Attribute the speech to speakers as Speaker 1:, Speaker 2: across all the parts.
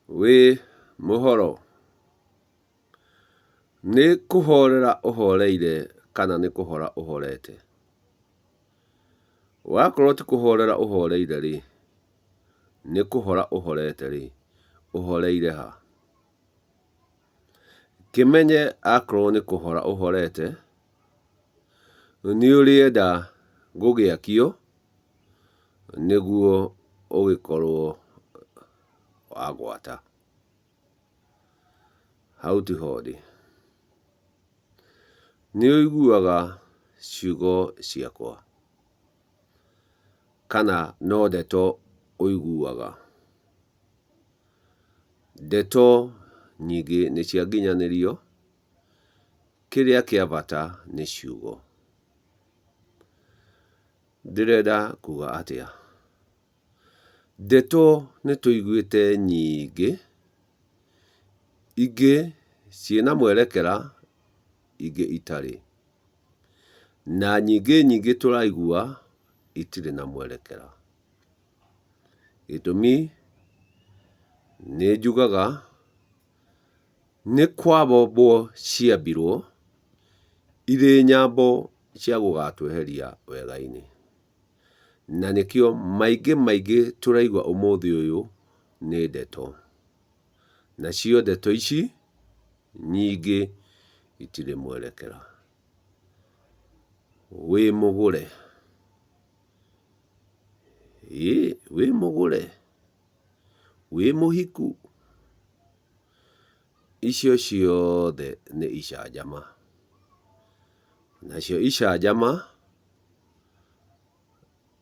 Speaker 1: Wĩ mũhoro? Nĩ kũhorera ũhoreire kana nĩ kũhora ũhorete? Wakorwo ti kũhorera ũhoreire rĩ, nĩ kũhora ũhorete rĩ, ũhoreire ha? Kĩmenye akorwo nĩ kũhora ũhorete, nĩ ũrĩenda gũgĩakio nĩguo ũgĩkorwo wagwata. Hau tiho ndĩ. Nĩ ũiguaga ciugo ciakwa kana no ndeto ũiguaga? Ndeto nyingĩ nĩ cia nginyanĩrio, kĩrĩa kĩa bata nĩ ciugo. Ndĩrenda kuga atĩa? Ndeto nĩ tũiguĩte nyingĩ, ingĩ ciĩna mwerekera, ingĩ itarĩ. Na nyingĩ nyingĩ tũraigua itirĩ na mwerekera. Gĩtũmi nĩ njugaga nĩ kwambwo ciambirwo irĩ nyambo cia gũgatweheria wega-inĩ. Na nĩkĩo maingĩ maingĩ tũraigua ũmũthĩ ũyũ nĩ ndeto. Nacio ndeto ici nyingĩ itirĩ mwerekera. Wĩ mũgũre? Ĩ wĩ mũgũre? Wĩ mũhiku? Icio ciothe nĩ icanjama. Nacio icanjama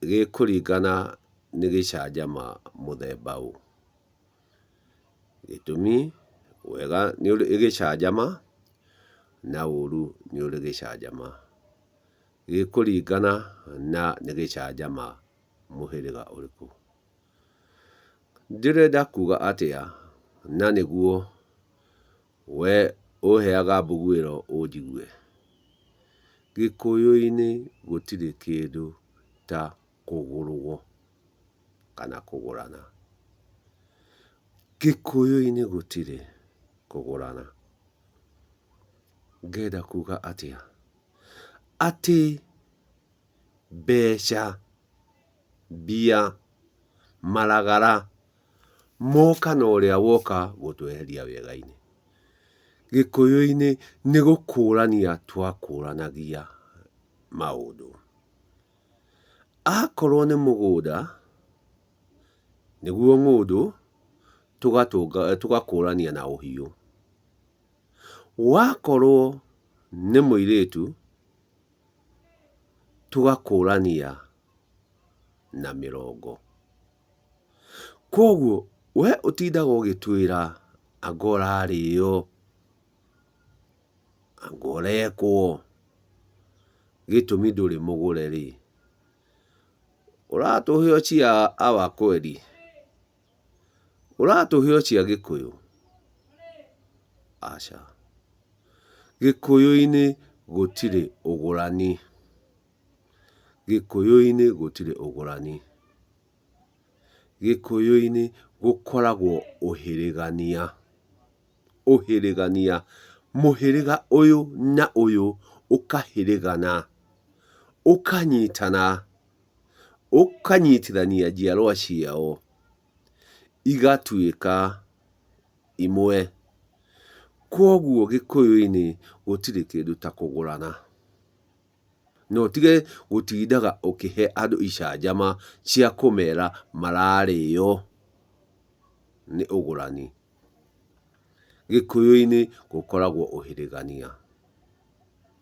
Speaker 1: gĩkũringana nĩ gĩcanjama mũthemba ũ. Gĩtũmi wega nĩ ũrĩ gĩcanjama na ũru nĩ ũrĩ gĩcanjama. Gĩkũringana na nĩ gĩcanjama mũhĩrĩga ũrĩkũ. Ndĩrenda kuga atĩa na nĩguo we ũheaga mbuguĩro ũnjigue? Gĩkũyũ-inĩ gũtirĩ kĩndũ ta kũgũrwo kana kũgũrana. Gĩkũyũ-inĩ gũtirĩ kũgũrana. Ngenda kuga atĩa? Atĩ mbeca, mbia, maragara moka na ũrĩa woka gũtweheria wega-inĩ. Gĩkũyũ-inĩ nĩ gũkũrania twakũranagia maũndũ. Akorwo nĩ mũgũnda, nĩguo ng'ũndũ, tũgakũrania na ũhiũ. Wakorwo nĩ mũirĩtu, tũgakũrania na mĩrongo. Koguo we ũtindaga ũgĩtwĩra anga ũrarĩo, anga ũrekwo, gĩtũmi ndũrĩ mũgũre rĩ, ũratũhe o cia awa kweli? Ũratũhe o cia Gĩkũyũ? Aca. Gĩkũyũ-inĩ gũtirĩ ũgũrani. Gĩkũyũ-inĩ gũtirĩ ũgũrani. Gĩkũyũ-inĩ gũkoragwo ũhĩrĩgania. Ũhĩrĩgania. Mũhĩrĩga ũyũ na ũyũ ũkahĩrĩgana, ũkanyitana, ũkanyitithania njiarwa ciao igatuĩka imwe. Kwoguo Gĩkũyũ-inĩ gũtirĩ kĩndũ ta kũgũrana. Na ũtige gũtindaga ũkĩhe andũ icanjama cia kũmera mararĩo nĩ ũgũrani. Gĩkũyũ-inĩ gũkoragwo ũhĩrĩgania,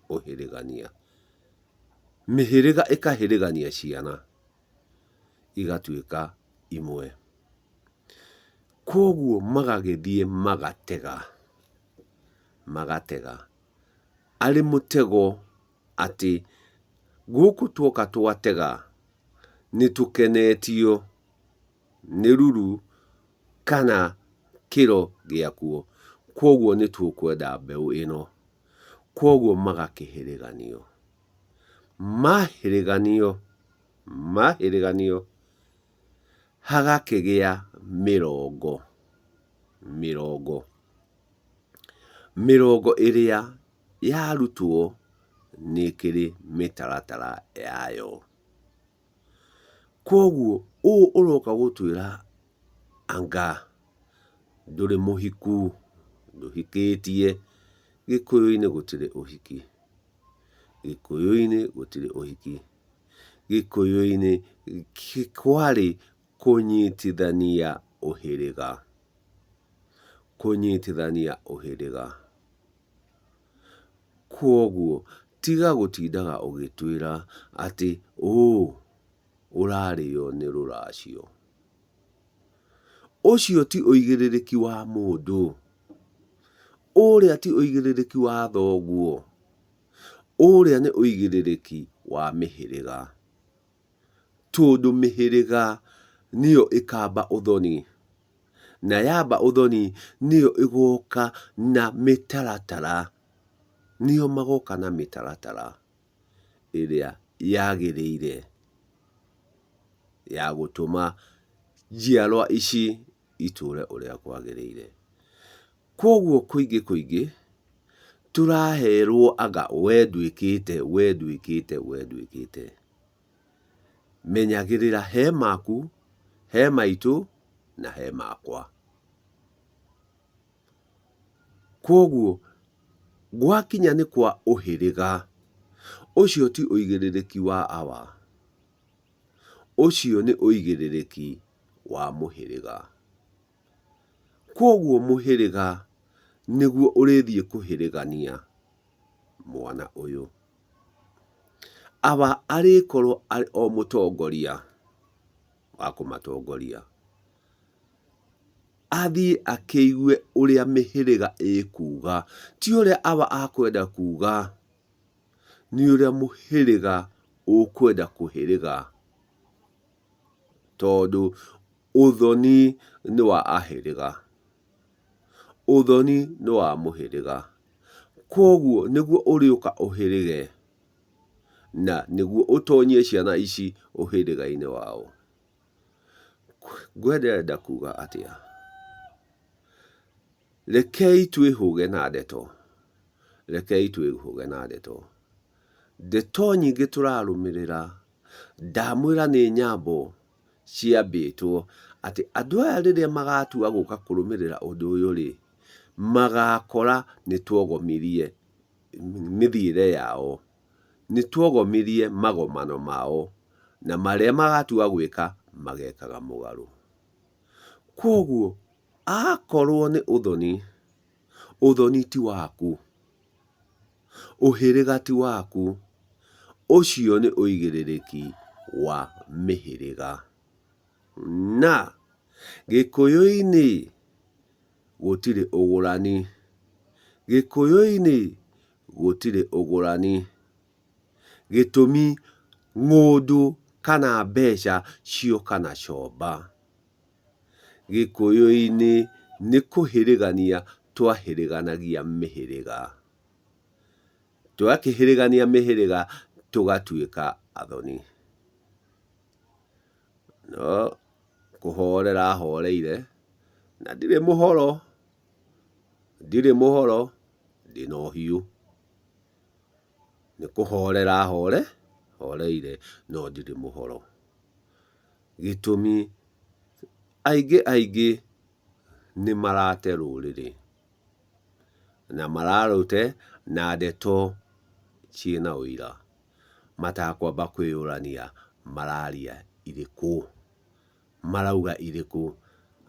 Speaker 1: ũhĩrĩgania. Mĩhĩrĩga ĩkahĩrĩgania ciana igatuĩka imwe. Kwoguo magagĩthiĩ magatega, magatega arĩ mũtego atĩ gũkũ tuoka twatega nĩ tũkenetio nĩ ruru kana kĩro gĩakuo, kwoguo nĩ tũkwenda mbeũ ĩno. Kwoguo magakĩhĩrĩganio. Mahĩrĩganio, mahĩrĩganio hagakĩgĩa mĩrongo, Mĩrongo. Mĩrongo ĩrĩa yarutwo nĩ ĩkĩrĩ mĩtaratara yayo. Kwoguo ũũ ũroka gũtwĩra anga ndũrĩ mũhiku, ndũhikĩtie, gĩkũyũ-inĩ gũtirĩ ũhiki, gĩkũyũ-inĩ gũtirĩ ũhiki, gĩkũyũ-inĩ kwarĩ kũnyitithania ũhĩrĩga, kũnyitithania ũhĩrĩga. Kwoguo tiga gũtindaga ũgĩtwĩra atĩ ũũ ũrarĩo nĩ rũracio. Ũcio ti ũigĩrĩrĩki wa mũndũ, ũrĩa ti ũigĩrĩrĩki wa thoguo, ũrĩa nĩ ũigĩrĩrĩki wa mĩhĩrĩga. Tondũ mĩhĩrĩga nĩyo ĩkamba ũthoni, na yamba ũthoni nĩyo ĩgoka na mĩtaratara, nĩo magoka na mĩtaratara ĩrĩa yagĩrĩire ya gũtũma njiarwa ici itũre ũrĩa kwagĩrĩire. Kwoguo kũingĩ kũingĩ tũraherwo anga we ndwĩkĩte, we ndwĩkĩte, we ndwĩkĩte. Menyagĩrĩra he maku, he maitũ na he makwa. Kwoguo gwakinya nĩ kwa ũhĩrĩga, ũcio ti ũigĩrĩrĩki wa awa, ũcio nĩ ũigĩrĩrĩki wa mũhĩrĩga. Kwoguo mũhĩrĩga nĩguo ũrĩthiĩ kũhĩrĩgania mwana ũyũ. Awa arĩkorwo arĩ o mũtongoria wa kũmatongoria. Athiĩ akĩigue ũrĩa mĩhĩrĩga ĩkuga, ti ũrĩa awa akwenda kuga, nĩ ũrĩa mũhĩrĩga ũkwenda kũhĩrĩga. Tondũ ũthoni nĩ wa ahĩrĩga, ũthoni nĩ wa mũhĩrĩga. Kwoguo nĩguo ũrĩũka ũhĩrĩge na nĩguo ũtonyie ciana ici ũhĩrĩga-inĩ wao. Ngwenda kuga atĩa? Rekei twĩhũge na ndeto, rekei twĩhũge na ndeto. Ndeto nyingĩ tũrarũmĩrĩra, ndamwĩra nĩ nyambo ciambĩtwo atĩ andũ aya rĩrĩa magatua gũka kũrũmĩrĩra ũndũ ũyũ rĩ, magakora nĩ twogomirie mĩthiĩre yao, nĩ twogomirie magomano mao, na marĩa magatua gwĩka magekaga mũgarũ. Kwoguo akorwo nĩ ũthoni, ũthoni ti waku, ũhĩrĩga ti waku, ũcio nĩ ũigĩrĩrĩki wa mĩhĩrĩga. Na gĩkũyũ-inĩ gũtirĩ ũgũrani, gĩkũyũ-inĩ gũtirĩ ũgũrani. Gĩtũmi ng'ũndũ kana mbeca cioka na comba. Gĩkũyũ-inĩ nĩ kũhĩrĩgania twahĩrĩganagia mĩhĩrĩga. Twakĩhĩrĩgania mĩhĩrĩga tũgatuĩka athoni. No kũhorera horeire na ndirĩ mũhoro, ndirĩ mũhoro, ndĩna ũhiũ. Nĩ kũhorera hore horeire no ndirĩ mũhoro. Gĩtũmi aingĩ aingĩ nĩ marate rũrĩrĩ na mararũte na ndeto ciĩna ũira, matakwamba kwĩyũrania mararia irĩkũ, marauga irĩkũ,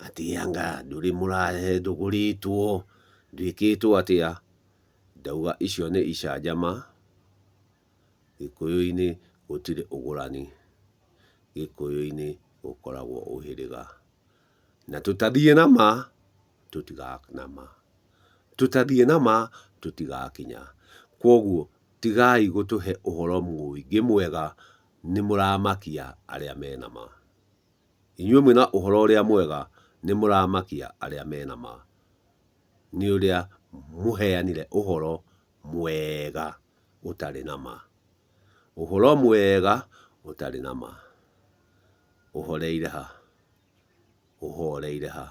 Speaker 1: atĩ anga ndũrĩ mũrahe ndũgũrĩtwo, ndwĩkĩtwo atĩa. Ndauga icio nĩ icanjama, Gĩkũyũ-inĩ gũtirĩ ũgũrani, Gĩkũyũ-inĩ gũkoragwo ũhĩrĩga. Na tũtathiĩ na ma tũtiganama, tũtathiĩ na ma tũtigakinya. Kwoguo tigai gũtũhe ũhoro mũingĩ mwega, nĩ mũramakia arĩa mena ma. Inyuĩ mwĩna ũhoro ũrĩa mwega, nĩ mũramakia arĩa mena ma. Nĩ ũrĩa mũheanire ũhoro mwega ũtarĩ na ma. Ũhoro mwega ũtarĩ na ma. Ũhoreire ha? Ũhoreire ha?